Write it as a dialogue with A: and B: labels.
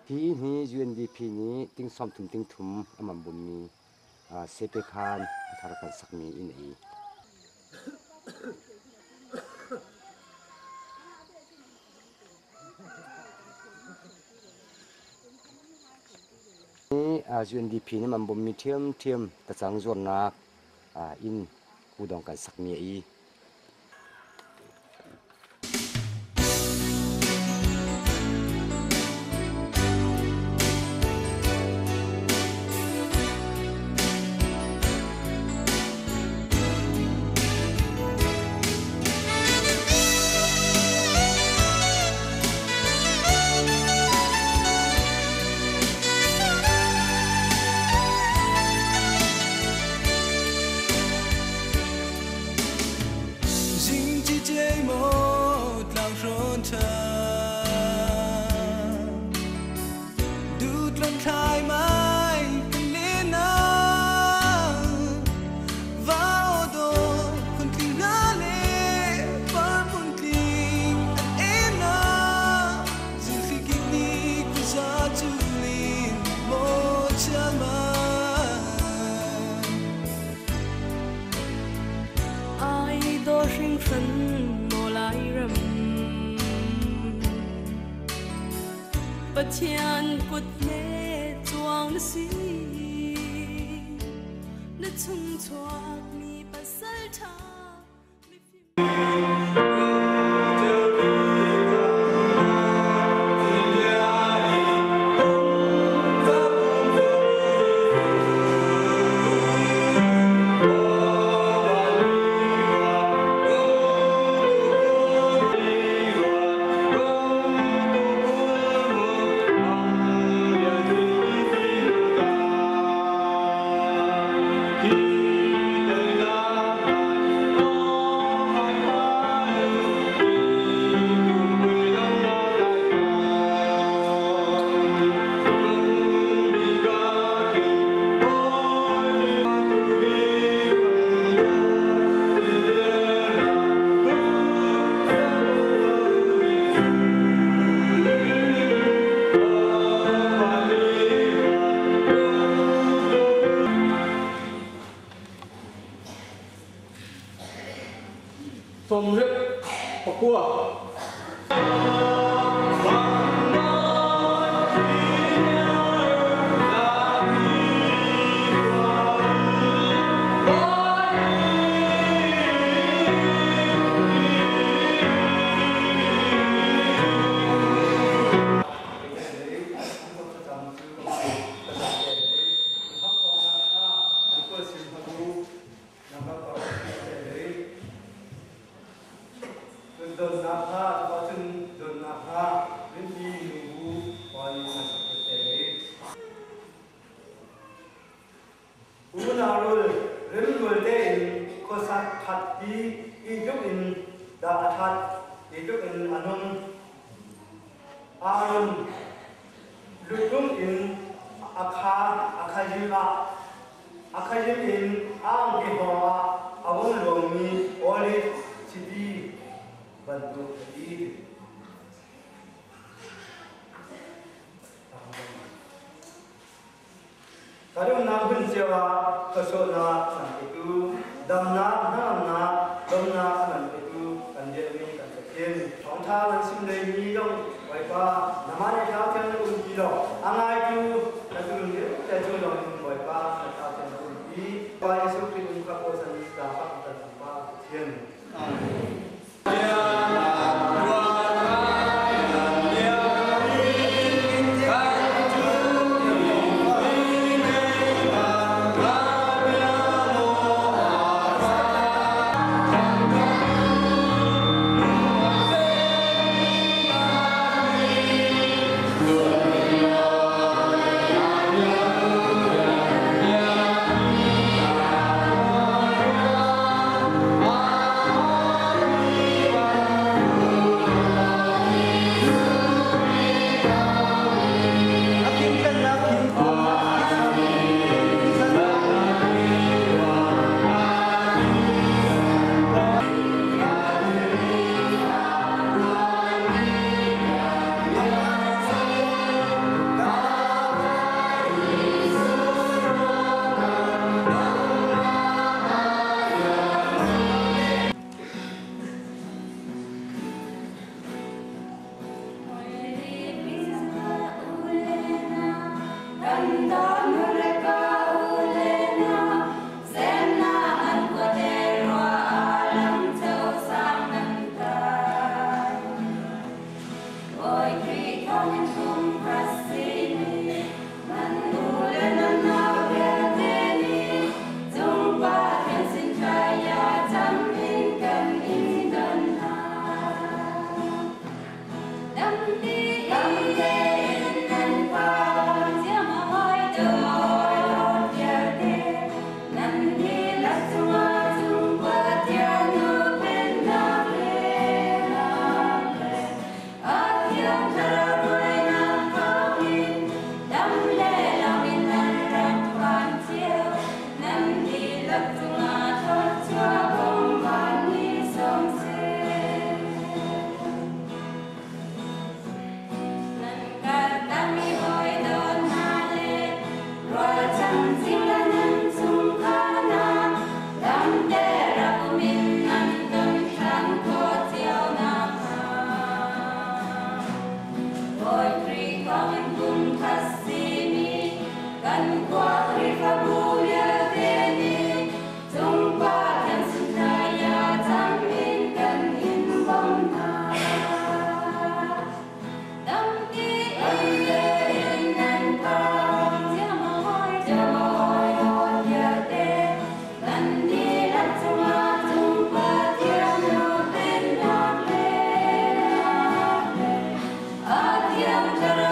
A: Hi inn hi UNDP nih ting 30 ting thum a man bummi Sepekhan a thar kan sakmi inn a i. UNDP nih man bawmmi ṭhiamṭhiam tacang zuarnak inn kudawng kan sakmi a i.
B: Pathian kut ne chuang na si na chung chuak mi pasal tha
C: Sawmriat pakua.
D: Unau rimrul tein khuasak ṭhat hi i tluk in dah a ṭhat, i tluk in a nung. Aaron lutlung in a kha a khayim ah a khayim in a angki hngawng ah a vung luangmi oliv chiti bantuk a si. Kan umnak hmun cio ah khuasawhnak an petu, damnak, hnangamnak, lawmhnak an petu kan biakmi kan Pathian. Thawngṭha kan chim leimi zong Bawipa nangmah nih Thlarau Thiang na umpi law a ngaitu na turun vialte cung zong in Bawipa na Thlarau Thiang na umpi. Pa Jesuh Khrih in ka kawlsan i zaangfah kan Pa Pathian. Amen.
B: Thiang Thlarau.